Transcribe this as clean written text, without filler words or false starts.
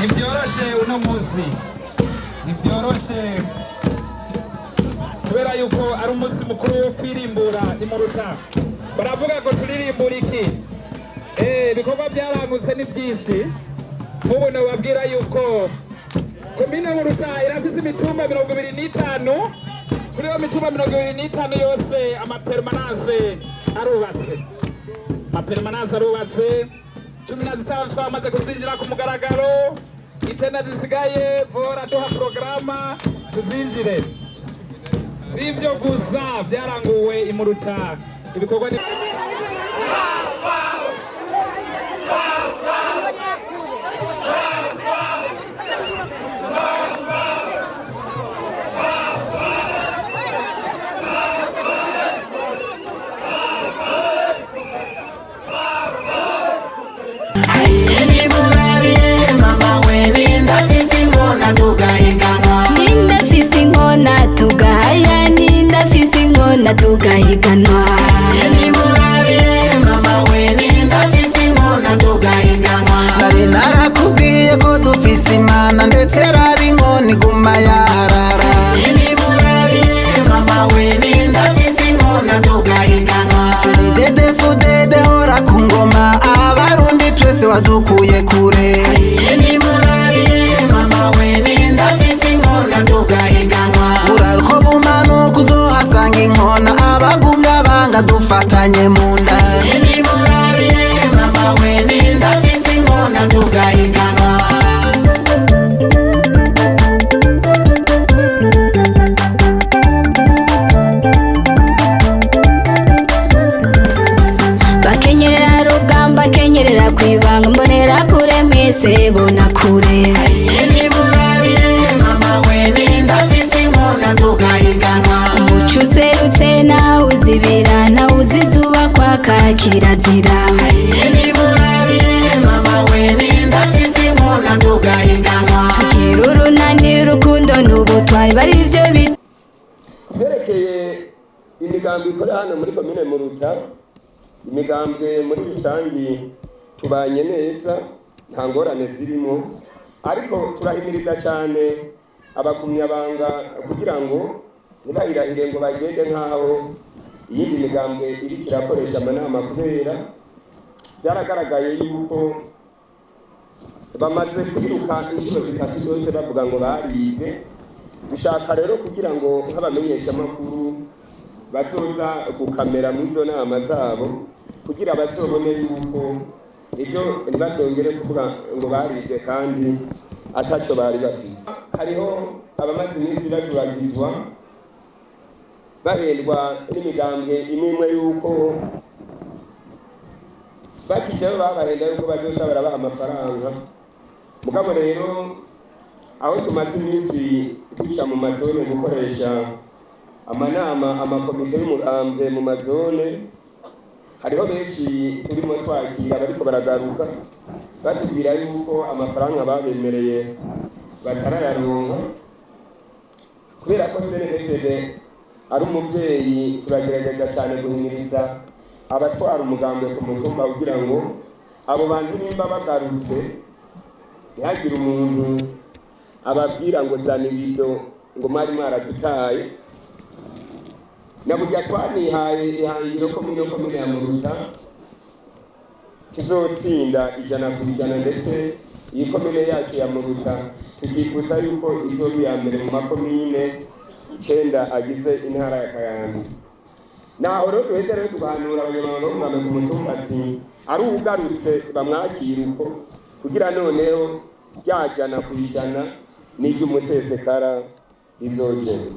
Ntibyoroshe uno munsi, ntibyoroshe kubera yuko ari umunsi mukuru wo kwirimbura imuruta. Baravuga ngo turirimbura iki? Ibikorwa byarangutse ni byinshi. Nk'ubu nababwira yuko komine Muruta irafise imitumba 25. Kuri iyo mitumba 25 yose, ama permanence arubatse, ama permanence arubatse. 15 twamaze kuzinjira ku mugaragaro, 9 zisigaye vora duha porogaramu tuzinjire. Si ibyo gusa byaranguwe imuruta, ibikorwa ni Nindafise inkona tugahaya, nindafise inkona tugahiganwa. Nari narakubwiye ko dufise Imana, ndetse raba inkoni iguma yarara. CNDD-FDD hora ku ngoma, Abarundi twese wadukuye kure. Buraruko, bumanuka, uzohasanga inkona, abagumya banga dufatanye mu nda. Bakenyerera rugamba, kenyerera kwibanga, mbonera kure mwese bona kure. Umuco userutse nawe uzibira, nawe uzi izuba kwaka kirazira. Tugira urunani, urukundo n'ubutwari bari byo bita. Kubyerekeye imigambwe ikorera hano muri komine Muruta, imigambwe muri rusange tubanye neza, nta ngorane zirimo, ariko turahimiriza cyane abagumyabanga kugira ngo ntibahirahire ngo bagende nk'aho iyindi migambwe iriko irakoresha amanama, kubera byaragaragaye yuko bamaze kwiruka inshuro zitatu zose bavuga ngo baribwe. Dushaka rero kugira ngo nk'abamenyeshamakuru bazoza gukamera muri izo nama zabo, kugira bazobone yuko ejo ntibazongere kuvuga ngo baribwe kandi ataco bari bafise. Hariho abamaze iminsi bajuragizwa, bahendwa n'imigambwe imwe imwe, yuko bakijayo babahenda yuko bazoza barabaha amafaranga. Mugabo rero aho tumaze iminsi duca mu mazone gukoresha amanama, amakomite y'umugambwe mu mazone, hariho benshi turimo twakira bariko baragaruka batubwira yuko amafaranga babemereye batarayaronka. Kubera ko CNDD ari umuvyeyi, turagerageza cyane guhimiriza abatwara umugambwe ku mutumba kugira ngo abo bantu nimba bagarutse, ntihagire umuntu ababwira ngo zana ibido, ngo mwari mwaradutaye. Na burya twanihaye ihangiro ko muri iyo komine ya Muruta tuzotsinda 100%, ndetse iyi komine yacu ya Muruta tukifuza yuko izoba iya mbere mu makomine 9 agize intara ya Kayanza. Naho rero duheze rero tugahanura abanyamabanga b'umwami ku mutumba ati ari ugarutse bamwakira uko, kugira noneho rya 100% n'iry'umusesekara rizogera.